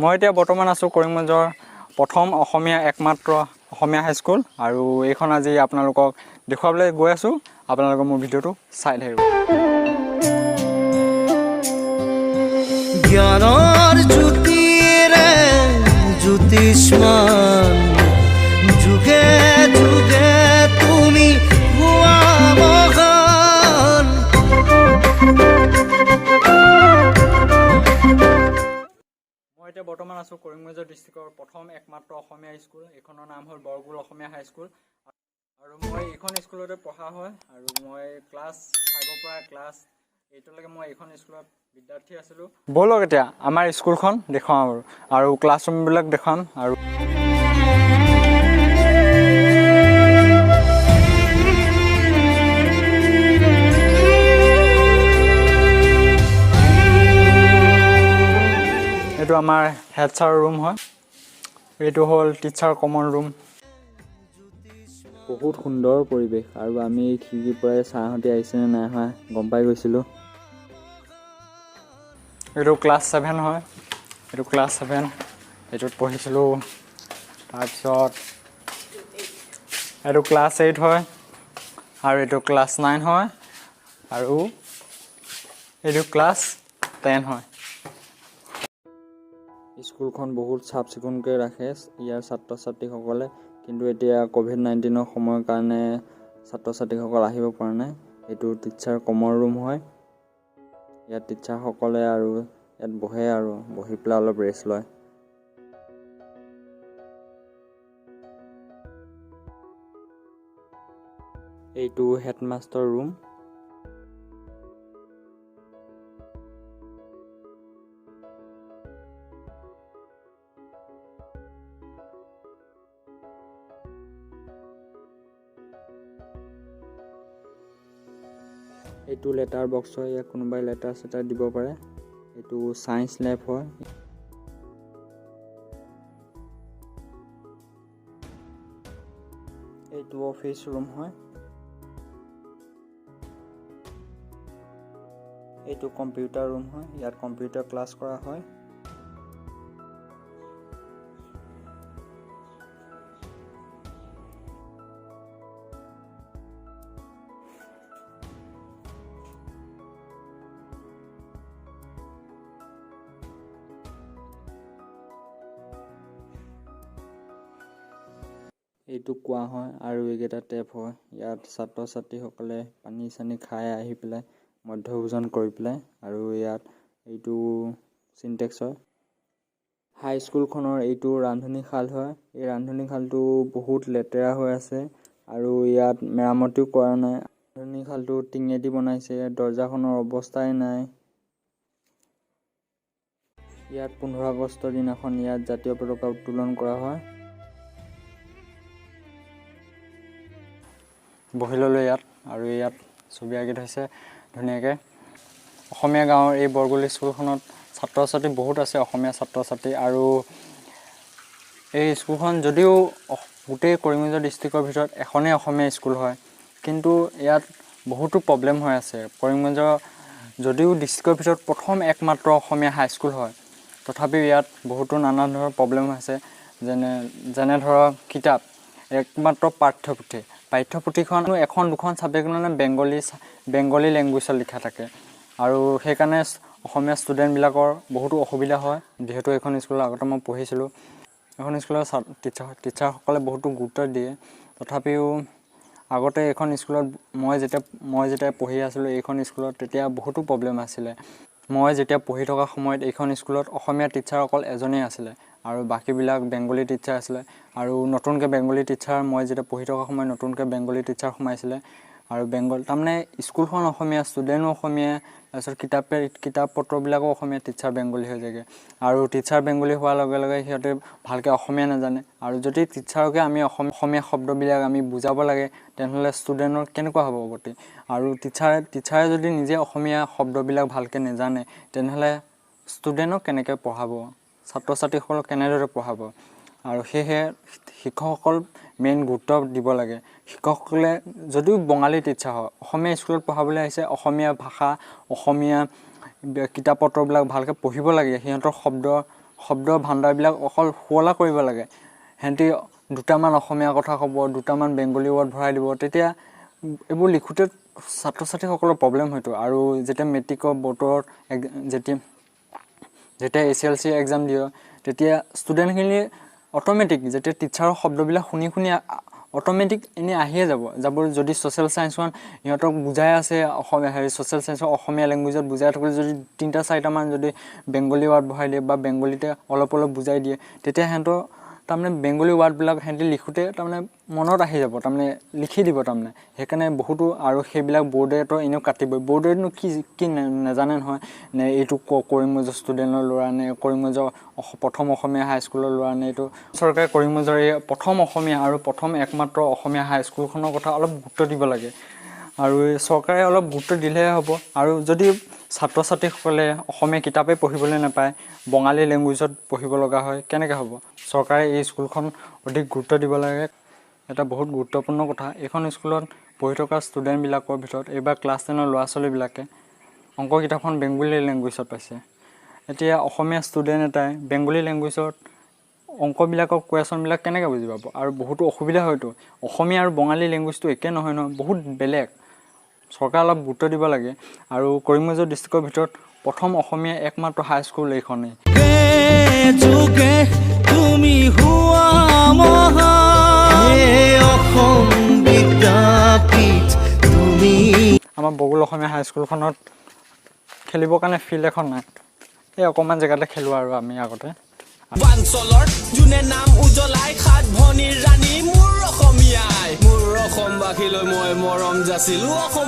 মই এতিয়া বৰ্তমান আছোঁ কৰিমগঞ্জৰ প্ৰথম অসমীয়া একমাত্ৰ অসমীয়া হাইস্কুল আৰু এইখন আজি আপোনালোকক দেখুৱাবলৈ গৈ আছোঁ। আপোনালোকে মোৰ ভিডিঅ'টো চাই থাকিব। জ্ঞানৰ জ্যোতিৰে জ্যোতিষ্মান, যুগে যুগে তুমি হোৱা মহান। মই এতিয়া বৰ্তমান আছোঁ কৰিমগঞ্জ ডিষ্ট্ৰিক্টৰ প্ৰথম একমাত্ৰ অসমীয়া স্কুল। এইখনৰ নাম হ'ল বৰগোল অসমীয়া হাইস্কুল আৰু মই এইখন স্কুলতে পঢ়া হয় আৰু মই ক্লাছ 5ৰ পৰা ক্লাছ 8লৈকে মই এইখন স্কুলত বিদ্যাৰ্থী আছিলোঁ। ব'লক, এতিয়া আমাৰ স্কুলখন দেখুৱাম আৰু ক্লাছৰুমবিলাক দেখুৱাম। আৰু এইটো আমাৰ হেড ছাৰৰ ৰুম হয়। এইটো হ'ল টিচাৰ কমন ৰুম। বহুত সুন্দৰ পৰিৱেশ আৰু আমি খিৰিকীৰ পৰাই ছাৰহঁতে আহিছেনে নাই অহা গম পাই গৈছিলোঁ। এইটো ক্লাছ 7 হয়। এইটো ক্লাছ 7, এইটোত পঢ়িছিলোঁ। তাৰপিছত এইটো ক্লাছ 8 হয় আৰু এইটো ক্লাছ 9 হয় আৰু এইটো ক্লাছ 10 হয়। স্কুলখন বহুত চাফ চিকুণকৈ ৰাখে ইয়াৰ ছাত্ৰ ছাত্ৰীসকলে, কিন্তু এতিয়া ক'ভিড-19ৰ সময়ৰ কাৰণে ছাত্ৰ ছাত্ৰীসকল আহিব পৰা নাই। এইটো টিচাৰ কমন ৰুম হয়। ইয়াত টিচাৰসকলে আৰু ইয়াত বহে আৰু বহি পেলাই অলপ ৰেষ্ট লয়। এইটো হেডমাষ্টৰ ৰুম। এইটো লেটাৰ বক্স হয়, ইয়াত কোনোবাই লেটাৰ চেটাৰ দিব পাৰে। এইটো চায়েন্স লেব হয়। এইটো অফিচ ৰুম হয়। এইটো কম্পিউটাৰ ৰুম হয়, ইয়াত কম্পিউটাৰ ক্লাছ কৰা হয়। এইটো কোৱা হয় আৰু এইকেইটা টেপ হয়। ইয়াত ছাত্ৰ ছাত্ৰীসকলে পানী চানী খাই আহি পেলাই মধ্যভোজন কৰি পেলাই আৰু ইয়াত এইটো চিনটেক্স হয়। হাইস্কুলখনৰ এইটো ৰান্ধনীশাল হয়। এই ৰান্ধনীশালটো বহুত লেতেৰা হৈ আছে আৰু ইয়াত মেৰামতিও কৰা নাই। ৰান্ধনীশালটো টিঙেদি বনাইছে, দৰ্জাখনৰ অৱস্থাই নাই। ইয়াত 15 আগষ্টৰ দিনাখন ইয়াত জাতীয় পতাকা উত্তোলন কৰা হয়। বহি ল'লোঁ ইয়াত আৰু ইয়াত ছবি আঁকি থৈছে ধুনীয়াকৈ। অসমীয়া গাঁৱৰ এই বৰগোল স্কুলখনত ছাত্ৰ ছাত্ৰী বহুত আছে, অসমীয়া ছাত্ৰ ছাত্ৰী। আৰু এই স্কুলখন যদিও গোটেই কৰিমগঞ্জ ডিষ্ট্ৰিক্টৰ ভিতৰত এখনেই অসমীয়া স্কুল হয়, কিন্তু ইয়াত বহুতো প্ৰব্লেম হৈ আছে। কৰিমগঞ্জ যদিও ডিষ্ট্ৰিক্টৰ ভিতৰত প্ৰথম একমাত্ৰ অসমীয়া হাইস্কুল হয়, তথাপিও ইয়াত বহুতো নানা ধৰণৰ প্ৰব্লেম হৈছে। যেনে ধৰক কিতাপ, একমাত্ৰ পাঠ্যপুথি, পাঠ্যপুথিখন এখন দুখন ছাবজেক্ট মানে বেংগলী লেংগুৱেজত লিখা থাকে আৰু সেইকাৰণে অসমীয়া ষ্টুডেণ্টবিলাকৰ বহুতো অসুবিধা হয়। যিহেতু এইখন স্কুলত আগতে মই পঢ়িছিলোঁ, এইখন স্কুলৰ টিচাৰসকলে বহুতো গুৰুত্ব দিয়ে। তথাপিও আগতে এইখন স্কুলত মই যেতিয়া পঢ়ি আছিলোঁ এইখন স্কুলত, তেতিয়া বহুতো প্ৰব্লেম আছিলে। মই যেতিয়া পঢ়ি থকা সময়ত এইখন স্কুলত অসমীয়া টিচাৰ অকল এজনেই আছিলে আৰু বাকীবিলাক বেংগলী টিচাৰ আছিলে। আৰু নতুনকৈ বেংগলী টিচাৰ, মই যেতিয়া পঢ়ি থকা সময়ত নতুনকৈ বেংগলী টিচাৰ সোমাইছিলে আৰু বেংগল তাৰমানে স্কুলখন অসমীয়া, ষ্টুডেণ্টো অসমীয়া, তাৰপিছত কিতাপ পত্ৰবিলাকো অসমীয়া, টিচাৰ বেংগলী হৈ যায়গৈ। আৰু টিচাৰ বেংগলী হোৱাৰ লগে লগে সিহঁতে ভালকৈ অসমীয়া নাজানে। আৰু যদি টিচাৰকে আমি অসমীয়া শব্দবিলাক আমি বুজাব লাগে, তেনেহ'লে ষ্টুডেণ্টৰ কেনেকুৱা হ'ব গতি? আৰু টিচাৰে যদি নিজে অসমীয়া শব্দবিলাক ভালকৈ নাজানে, তেনেহ'লে ষ্টুডেণ্টক কেনেকৈ পঢ়াব, ছাত্ৰ ছাত্ৰীসকলক কেনেদৰে পঢ়াব? আৰু সেয়েহে শিক্ষকসকল মেইন গুৰুত্ব দিব লাগে। শিক্ষকসকলে যদিও বঙালী টিচাৰ হয়, অসমীয়া স্কুলত পঢ়াবলৈ আহিছে, অসমীয়া ভাষা, অসমীয়া কিতাপ পত্ৰবিলাক ভালকৈ পঢ়িব লাগে। সিহঁতৰ শব্দ শব্দ ভাণ্ডাৰবিলাক অকল শুৱলা কৰিব লাগে। সিহঁতি দুটামান অসমীয়া কথা ক'ব, দুটামান বেংগলী ৱৰ্ড ভৰাই দিব, তেতিয়া এইবোৰ লিখোঁতে ছাত্ৰ ছাত্ৰীসকলৰ প্ৰব্লেম হয়তো। আৰু যেতিয়া মেট্ৰিকৰ বৰ্ডত যেতিয়া যেতিয়া HLC exam দিয়ে, তেতিয়া ষ্টুডেণ্টখিনি অট'মেটিক যেতিয়া টিচাৰৰ শব্দবিলাক শুনি শুনি অট'মেটিক এনেই আহিয়ে যাব যাব। যদি ছ'চিয়েল ছায়েন্সখন সিহঁতক বুজাই আছে অসমীয়া, হেৰি, ছ'চিয়েল ছায়েন্সৰ অসমীয়া লেংগুৱেজত বুজাই থাকিলে যদি তিনিটা চাৰিটামান যদি বেংগলী ৱাৰ্ড বহাই দিয়ে বা বেংগলীতে অলপ অলপ বুজাই দিয়ে, তেতিয়া সিহঁতৰ তাৰমানে বেংগলী ৱাৰ্ডবিলাক সিহঁতি লিখোঁতে তাৰমানে মনত আহি যাব, তাৰমানে লিখি দিব তাৰমানে। সেইকাৰণে বহুতো আৰু সেইবিলাক বৰ্ডেতো এনেও কাটিবই। বৰ্ডেনো কি কি নেজানে নহয় নে এইটো কৰিমগঞ্জৰ ষ্টুডেণ্টৰ ল'ৰা নে কৰিমগঞ্জৰ প্ৰথম অসমীয়া হাইস্কুলৰ ল'ৰা নে এইটো। চৰকাৰে কৰিমগঞ্জৰ এই প্ৰথম অসমীয়া আৰু প্ৰথম একমাত্ৰ অসমীয়া হাইস্কুলখনৰ কথা অলপ গুৰুত্ব দিব লাগে আৰু এই চৰকাৰে অলপ গুৰুত্ব দিলেহে হ'ব। আৰু যদি ছাত্ৰ ছাত্ৰীসকলে অসমীয়া কিতাপেই পঢ়িবলৈ নাপায়, বঙালী লেংগুৱেজত পঢ়িব লগা হয়, কেনেকৈ হ'ব? চৰকাৰে এই স্কুলখন অধিক গুৰুত্ব দিব লাগে। এটা বহুত গুৰুত্বপূৰ্ণ কথা, এইখন স্কুলত পঢ়ি থকা ষ্টুডেণ্টবিলাকৰ ভিতৰত এইবাৰ ক্লাছ 10ৰ ল'ৰা ছোৱালীবিলাকে অংক কিতাপখন বেংগলী লেংগুৱেজত পাইছে। এতিয়া অসমীয়া ষ্টুডেণ্ট এটাই বেংগলী লেংগুৱেজত অংকবিলাকৰ কুৱেশ্যনবিলাক কেনেকৈ বুজি পাব? আৰু বহুতো অসুবিধা হয়তো। অসমীয়া আৰু বঙালী লেংগুৱেজটো একে নহয় নহয়, বহুত বেলেগ। চৰকাৰে অলপ গুৰুত্ব দিব লাগে। আৰু কৰিমগঞ্জ ডিষ্ট্ৰিক্টৰ ভিতৰত প্ৰথম অসমীয়া একমাত্ৰ হাইস্কুল এইখনেই। যুগে যুগে তুমি হোৱা মহান, অসম বিদ্যাপীঠ তুমি। আমাৰ বগল অসমীয়া হাইস্কুলখনত খেলিবৰ কাৰণে ফিল্ড এখন নাই। এই অকণমান জেগাতে খেলোঁ আৰু আমি আগতে। পূৰ্বাঞ্চলৰ যোনে নাম উজ্বলাই, সাত ভনীৰ ৰাণী মোৰ অসমীয়াই, মোৰ অসমবাসীলৈ মই মৰম যাচিলো অসম।